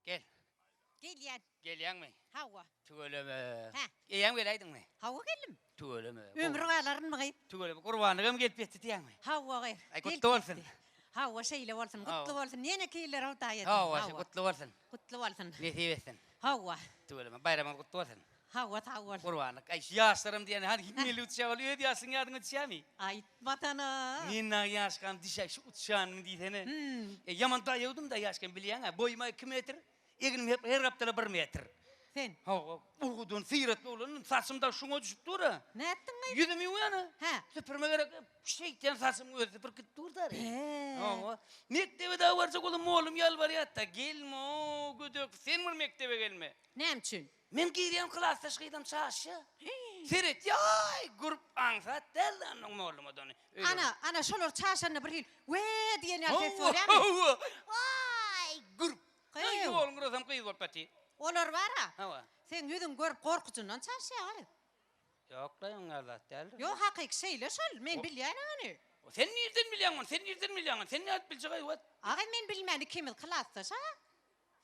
Gel. Gelýän. Gelýäňmi? Hawa. Tüweleme. Hä. Eýýäm geläýdiňmi? Hawa geldim. Tüweleme. Ömür galarynmy gyz? Tüweleme. Gurbanlygam gelip ýetdi diýýäňmi? Hawa gyz. Aý gutly bolsun. Hawa şeýle bolsun. Gutly bolsun. Ýeneki ýyllara Hudaý etsin. Hawa, gutly bolsun. Gutly bolsun. Nesip etsin. Hawa. Tüweleme. Baýramyňyz gutly bolsun. Hawa sag bol. Gurbanlyk. Aý şu ýaşlaram diýýän hany meli uçýar ol öz ýaşyň ýadyňa düşýärmi? Aýtmasana. Men dagy ýaşkam dişäk şu uçýanymy diýsene. E ýaman daýawdym-da ýaşkam bilýäň-ä. Boýum-a 2 metr, egnim hep her gapdala 1 metr. Sen. Hawa, uludan syratly oglandym. Saçym dagy şuňa düşüp dur-a. Nätdiň gyz? Ýüzümi ýuwýan-a. Hä. Süpürme gerek. Şeýtýän saçymyň özi süpürip gidip dur-da. Hä. Hawa. Mekdebe dagy barjak bolsam mollum ýalbarýar-da, Gelme-ow, gödek, sen bir mekdebe gelme. Näme üçin? Men girýän klasdaş gyzam çaşýa. Seretýä-aý, gürp aňsat däl-de annaň molluma-da ony. Ana, ana şolar çaşanda bir hili we diýen ýaly ses bolýarmy? Hawa, aý, gürp. Gyýw. Ýoluň gyrasam gyz bolup ýatyr. Olar bar-a. Hawa. Seň ýüzüňi görüp gorkujyndan çaşýa gyz. Ýok-la, oň ýaly zat däldir. Ýok, hakyky şeýle şol. Men bilýän ony. Sen nirden bilýäň ony? Sen nirden bilýäň ony? Sen nädip biljek-aý, wet? A gyz men bilmän ikimiz klasdaş-a.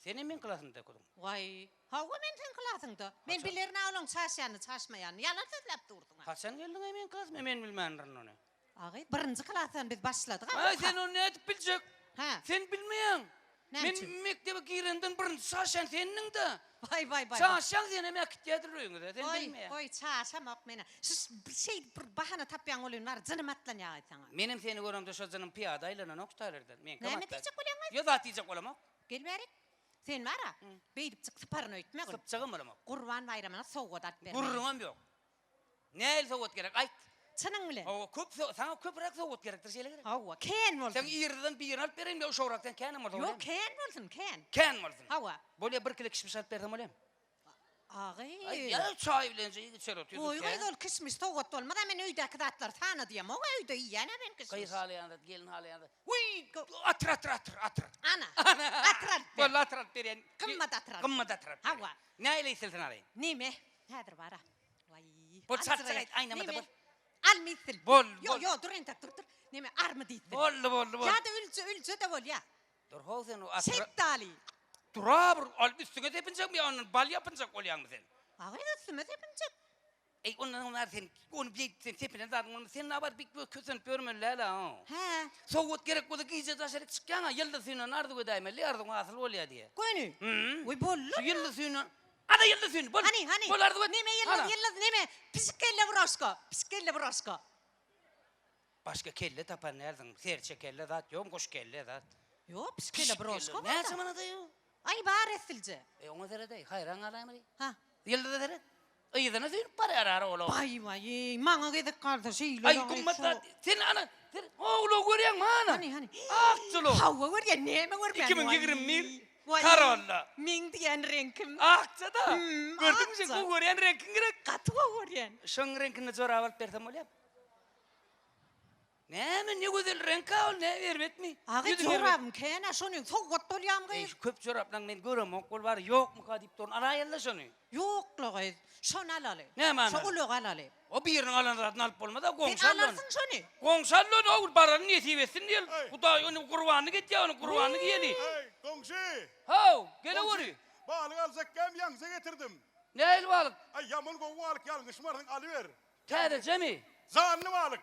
Senem meň klasymda okudyň. Waý, hawa men seň klasyňda. Men bilerin-ä olaň çaşýanyny, çaşmaýanyny. Ýalan sözläp dursuň-a. Haçan geldiň-aý meň klasyma, men bilmändirin ony. A gyz, birinji klasdan biz başladyk-a. Aý, sen ony nädip biljek? Hä. Sen bilmeýäň. Näme üçin? Men mektebe girenden birinji çaşan sendiň-dä. Waý, waý, waý. Çaşýaň senem äkitýädir öýüňize, sen bilmeýäň. Goý, goý, çaşamok men-ä. Şu şeýdip bir bahana tapýaň welin bar, jynym atlanýar gyz saňa. Menem seni göremde şo jynym pyýada aýlananok şu taýlardan. Meňkem Näme atlar. diýjek bolýaň gyz? Ýok, zat diýjek bolamok. Gel bärik. Sen bar-a, beýdipjik syparyn öýtme gül. Sypjagam bolamok. Gurban baýramyna sowgat alyp bermeli. Gürrüňem ýok. Nähili sowgat gerek, aýt. Çynyň bilen. Hawa, köp saňa köpräk sowgat gerekdir, şeýle gerek? Hawa, kän bolsun. Seň ýerden birini alyp bereýin, ýa uşagrakdan känem bolsa bolýarmy? Ýok, kän bolsun, kän. Kän bolsun. Hawa. Bolýa, bir kile kişmiş alyp bersem bolýarmy? Agy. Aý, ýa çaý bilen iýip içer otyrdyk. Goý gyz ol kişmiş sowgat bolmaz-a men öýdäki zatlary sana diýemok-a öýde iýýän-ä men kişmiş. Gyz halaýan zat, gelin halaýan zat. Wiý, atyr atyr atyr atyr. Ana. Atyr alyp ber. Boldy atyr alyp berýän. Gymmat atyr alyp. Gymmat atyr alyp. Hawa. Nähili isleseň alaýyn. Neme? Häzir bar-a. Waý. Bol çarçak aýt, aýnamada bol. Alma istil. Bol, bol. Ýok, ýok, dur entek dur, dur. Neme, armyt istil. Boldy, boldy, boldy. Ýa-da ülje, ülje-de bolýa. Dur how sen o atyra. Şetdaly. Dura bir alyp üstüňe sepinjekmi ýa ondan bal ýapynjak bolýaňmy sen? A gyz üstüme sepinjek. Eý ondan öň sen ony beýdip sen sepinen zadyň bolmasa sen nabar beýdip kösenip ýörmeli däl-ä. Hä. Sowgat gerek bolsa gije daşaryk çykýaň-a ýyldyz süýneni arzuw edäýmeli arzuwyň hasyl bolýa diýe. Göni. Wiý boldy. Şu ýyldyz süýnen Ana ýyldyz süýni bol. Hany hany. Bol arzuw et. Neme ýyldyz ýyldyz neme pişik kelle broşka pişik kelle broşka. Başga kelle tapan dälsiň. Serçe kelle zat ýokmy, guş kelle zat. Ýok, pişik kelle broşka bar. Näçe manada ýok? Aý, bar esilje. E, oňa seredeý, haýran galaýmaly. Ha. Ýyldyza seret. Yzyna süýnüp barýar ara ola. Baý, baý, maňa gezek galsa şeýle. Aý, gymmat zat. Sen ana, sen o ulagy görýäňmi ana? Hany, hany. Ak ulag. Hawa görýän, näme görmän. 2021 Corolla. Meň diýen reňkim. Akja-da. Gördüňmi sen, gowy görýän reňkiň gerek. Gaty gowy görýän. Şoň reňkinde jorap alyp bersem bolýarmy? Näme ne gözel reňk-a ol, ne erbetmi? Agy jorabym kän-ä, şony sowgat bolýamy gyz? Eý, şu köp joraplaň men göremok, ol bary ýokmuka diýip durun, alaýaly-da şony. Ýok-la gyz, şony alaly. Näme Şo ulagy alaly. O biriniň alan zadyny alyp bolmaz-a, goňşy Sen al ony. alarsyň şony. Goňşy al ony, ol barany nesip etsin diýeli. Hudaý ony gurbanyny etýär, onuň gurbanyny giýeli. Eý, goňşy! Haw, geleweri. Balyk aljak gämi ýaňja getirdim. Nähili balyk? Aý, ýaman gowy balyk, ýalňyşmarsyň, alyber. Täzejemi? Janly balyk.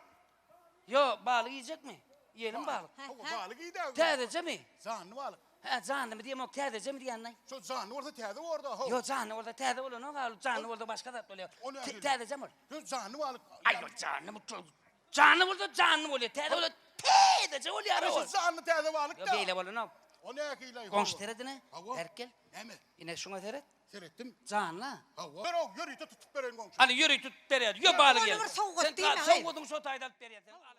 Ýo, balyk iýjekmi? Iýelim balyk. Hawa, balyk iý-dä. Täzejemi? Janly balyk. Hä, janlymy diýemok, täzejemi diýýän-aý. Şo janly bolsa täze bor-da, how. Ýo, janly bolsa täze bolanok, a, janly bolsa başga zat bolýar. O nähili? Täzejemi ol? Ýo, janly balyk. Aý, ol janly bu, janly bolsa janly bolýar, täze bolsa täzeje bolýar ol. Şo janly täze balyk-da. Ýo, beýle bolanok. O nähili-aý? Goňşy seredine. Hawa. Bärik gel. Näme? Ine, şuňa seret. Seretdim. Janly. Hawa. Ber ow, ýörite tutup bereýin goňşy. Hany ýörite tutup berýär. Ýo balyk Ony ýer. bir sowgat Sen diýme, sowgadyňy şo taýda alyp berýär. Sen al.